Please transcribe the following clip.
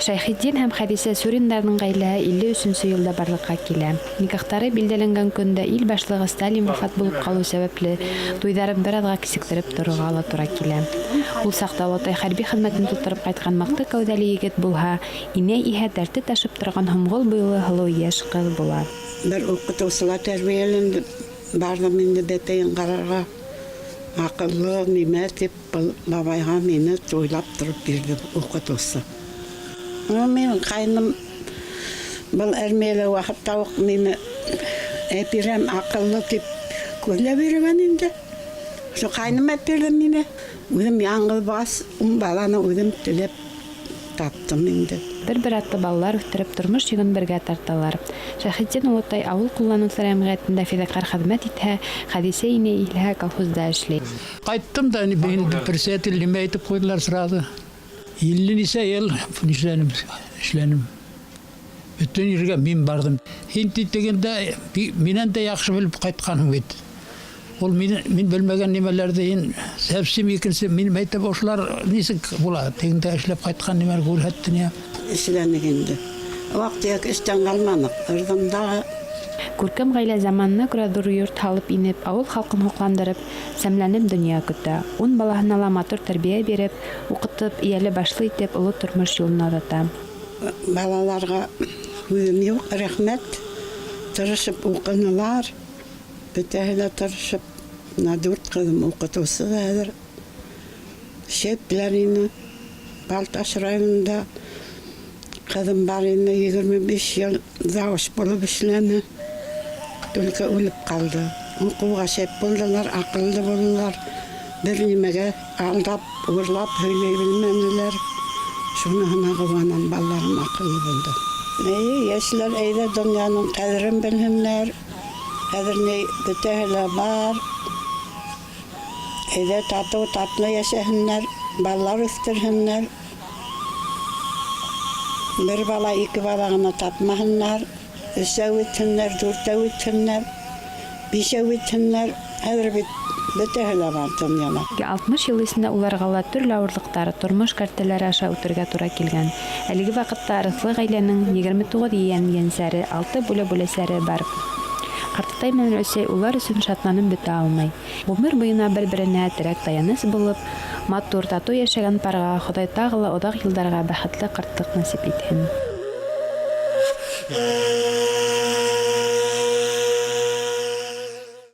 Шәйхетдин һәм Хәдисә Сюриндарның гаиләһе 53 нче елда барлыкка килә. Никахтары билдәләнгән көндә ил башлыгы Сталин вафат булып калу сәбәпле, туйдарын беразга кичектереп торырга ла тура килә. Ул чакта олатай хәрби хезмәтен тутырып кайткан мыкты кәүдәле егет булһа, инәй иһә дәрте ташып торган һомгол буйлы һылу яшь кыз була. Бер укытучыла тәрбияләндем, бардым инде бәтәен карарга. Акыллы, нимә дип, был бабайга мине туйлап торып бирде укытучы. Ну, мин кайным был әрмияле вакытта ук мине әпирәм акыллы дип күзләп йөрегән инде. Шул кайным әперде мине. Үзем яңгыз бас, ун баланы үзем теләп таптым инде. Бер-бер артлы балалар үстереп, тормыш йөген бергә тарталар. Шәйхетдин олатай авыл кулланучылар җәмгыятендә фидакарь хезмәт итһә, Хәдисә инәй илһә колхозда эшли. Кайттым да, председатель нимә әйтеп куйдылар сразу. 50 ничә ел нишләнем, эшләнем. Бөтен җиргә мин бардым. Һин тигендә миннән дә яхшы белеп кайтканың бит. Ул мин, мин белмәгән нимәләрде һин совсем икенче, мин әйтеп, ошолар ничек була? Тегендә эшләп кайткан нимәләр күрһәтте не. Эшләнек инде. Вак-төяк эштән калманык. Ырдым да. Күркәм гаилә заманына күрә ҙур йорт һалып инеп, ауыл халҡын һоҡландырып, сәмләнеп донъя көтә. Ун балаһына ла матур тәрбиә биреп, уҡытып, эйәле-башлы итеп, оло тормош юлына оҙата. Балаларға һүҙем юҡ, рәхмәт. Тырышып уҡынылар. Бөтәһе лә тырышып. Бына дүрт ҡыҙым уҡытыусы ҙа хәҙер. Шәпләр ине. Балтас районында ҡыҙым бар ине, 25 йыл завуч булып эшләне. Только үлеп ҡалды. Уҡыуға шәп булдылар, аҡыллы булдылар. Бер нимәгә алдап, урлап һөйләй белмәнеләр. Шуныһына ҡыуанам, балаларым аҡыллы булды. Эйе, йәшләр әйҙә донъяның ҡәҙерен белһеннәр. Хәҙер ни бөтәһе лә бар. Әйҙә татыу, татлы йәшәһеннәр, балалар үҫтерһеннәр. Бер бала, ике бала ғына тапмаһыннар. Өсәү итһеннәр, дүртәү итһеннәр, бишәү итһеннәр. Хәҙер бит бөтәһе лә бар донъяла. 60 йыл эсендә уларға ла төрлө ауырлыҡтар, тормош кәртәләре аша үтергә тура килгән. Әлеге ваҡытта ырыҫлы ғаиләнең 29 ейән-ейәнсәре, алты бүлә-бүләсәре бар. Ҡартатай менән өләсәй улар өсөн шатланып бөтә алмай. Ғүмер буйына бер-беренә терәк-таяныс булып, матур, татыу йәшәгән парға Хоҙай тағы ла оҙаҡ йылдарға бәхетле ҡартлыҡ насип итһен.